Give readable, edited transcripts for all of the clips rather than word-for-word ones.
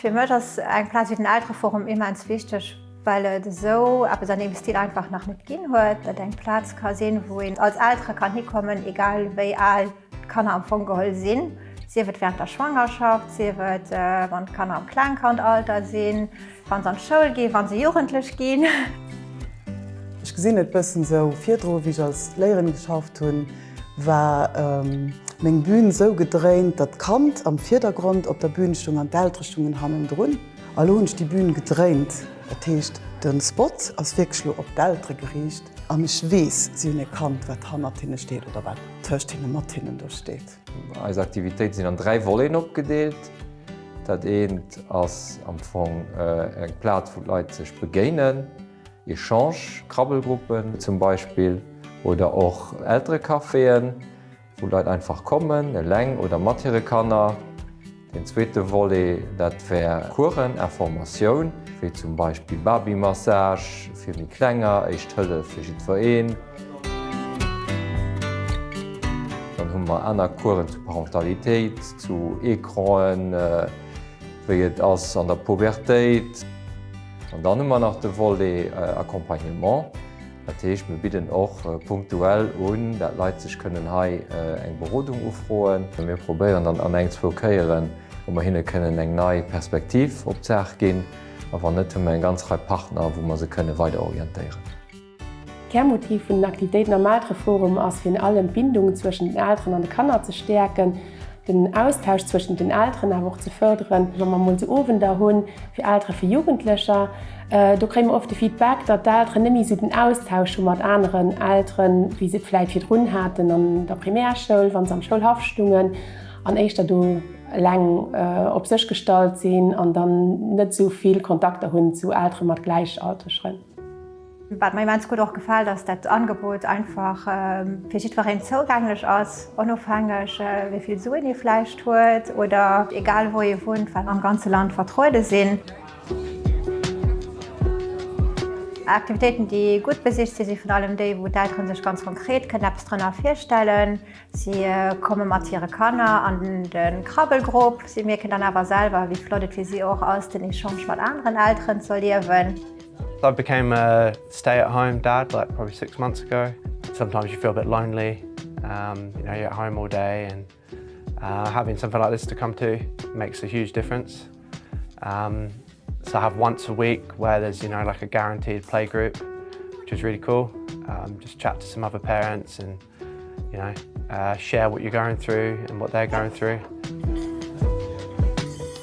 Fir mech ass eng Plaz wéi den Eltereforum immens wichteg, well et esou eppes an deem Stil einfach nach net ginn huet. Et eng Plaz ka sinn, wou een als Eltere kann hikommen, egal wéi al d'Kanner am Fong geholl sinn, sief et wärend der Schwangerschaft, sief et wann d'Kanner am Klengkandalter sinn, wa se an d'Schoul ginn, wa se jugendlech ginn. Ech gesinn et bëssen esou, virdru wéi ech als Léierin geschafft hunn, war meng Bühn esou gedréint, datt d'Kand am Virdergrond op der Bühn stung an d'Eltere stungen hannendrun. A lo hunn ech déi Bühn gedréint, dat heescht de Spot ass wierklech lo op d'Eltere geriicht an ech weess, si hunn e Kand, wat hannert hinne steet oder wat tëscht hinnen, mat hinnen do steet. Eis Aktivitéite sinn an 3 Voleten opgedeelt. Dat eent ass am Fong eng Plaz, wou d'Leit sech begéinen, Echange, Krabbelgruppen zum Beispill oder och Elterecaféen, wou Leit einfach kommen, eleng oder mat hire Kanner. Deen zweete Volet, dat wär Coursen, Informatioun, wéi zum Beispill Babymassage fir méi Klenger, Éischt Hëllef fir jiddwereen. Dann hu mer aner Coursen zu Parentalitéit, zu Ecranen, wéi et ass an der Pubertéit. An dann hu mer nach de Volet Accompagnement. Dat heescht, mir bidden och punktuell un, dat Leit sech kënnen hei eng Berodung ufroen. Mir probéieren dann an eng, zwou Kéieren, ob mer hinne kënnen eng nei Perspektiv op d'Saach ginn. A wann net, hu mer eng ganz Rei Partner, wou mer se kënne weider orientéieren. D'Kärmotiv vun den Aktivitéiten am Eltereforum ass virun allem d'Bindung zwëschen den Elteren an de Kanner ze stäerken, den Austausch zwëschen den Elteren awer och ze fërderen. Wa mer mol sou Owender hunn fir Eltere fir Jugendlecher, do kréie mer oft de Feedback, datt d'Elteren net méi sou den Austausch hu mat aneren Elteren, wéi se et vläit virdrun haten an der Primärschoul, wa se am Schoulhaff stungen an éischter do eleng op sech gestallt sinn an dann net sou vill Kontakter hunn zu Eltere mat Gläichaltregen. Wat mer immens gutt och gefält, ass dat d'Angebot einfach fir jiddwereen zougänglech ass, onofhängeg wéi vill Suen ee vläicht huet oder egal wou ee wunnt, well am ganze Land vertruede sinn. Aktivitéiten, déi gutt besicht sinn, si vun allem déi, wou d'Eltere sech ganz konkret kënnen eppes drënner virstellen. Si komme mat hire Kanner an de Krabbelgrupp. Si mierken dann awer selwer, wéi flott et fir si och ass, den Echange mat aneren Elteren z'erliewen. I became a stay-at-home dad like probably six months ago. Sometimes you feel a bit lonely, um, you know, you're at home all day and uh, having something like this to come to makes a huge difference. Um, so I have once a week where there's, you know, like a guaranteed play group, which is really cool. Um, just chat to some other parents and you know, uh, share what you're going through and what they're going through.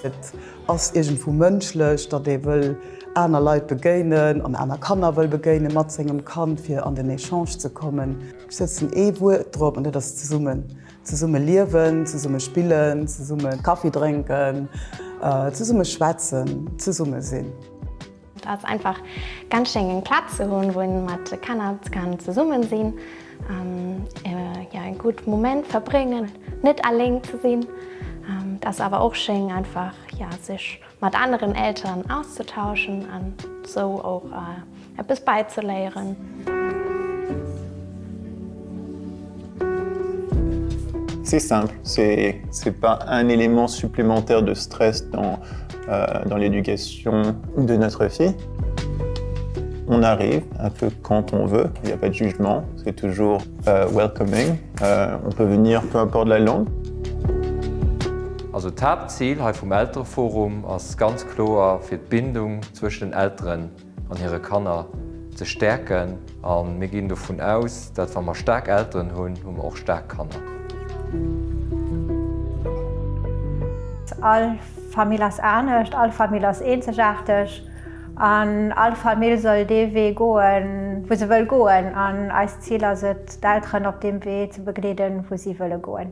Et ass iergendwou mënschlech, datt ee wëll aner Leit begéinen an aner Kanner wëll begéine mat sengem Kand, fir an den Echange ze kommen. Ech sëtzen ee Wuert drop an dat ass zesummen. Zesumme liewen, zesumme spillen, zesumme Kaffi drénken, zesumme schwätzen, zesumme sinn. Et ass einfach ganz schéin eng Plaz ze hunn, wou een mat Kanner kann zesummen sinn an jo e gutt Moment verbréngen, net aleng ze sinn. Et ass awer och schéin einfach jo sech mat aneren Elteren auszetauschen an sou och eppes bäizeléieren. C'est simple, c'est c'est pas un élément supplémentaire de stress dans euh, dans l'éducation de notre fille. On arrive un peu quand on veut, il n'y a pas de jugement, c'est toujours euh, welcoming. Euh, on peut venir peu importe la langue. Also d'Haaptzil hei vum Eltereforum ass ganz kloer fir d'Bindung zwëschen den Elteren an hire Kanner ze stäerken. A mir ginn dovun aus, dat wa mer staark Elteren hunn, hu mer och staark Kanner. All Famill ass anescht, all Famill ass eenzegaarteg an all Famill soll dee Wee goen, wou se wëll goen. An eist Zil ass et, d'Elteren op deem Wee ze begleeden, wou si wëlle goen.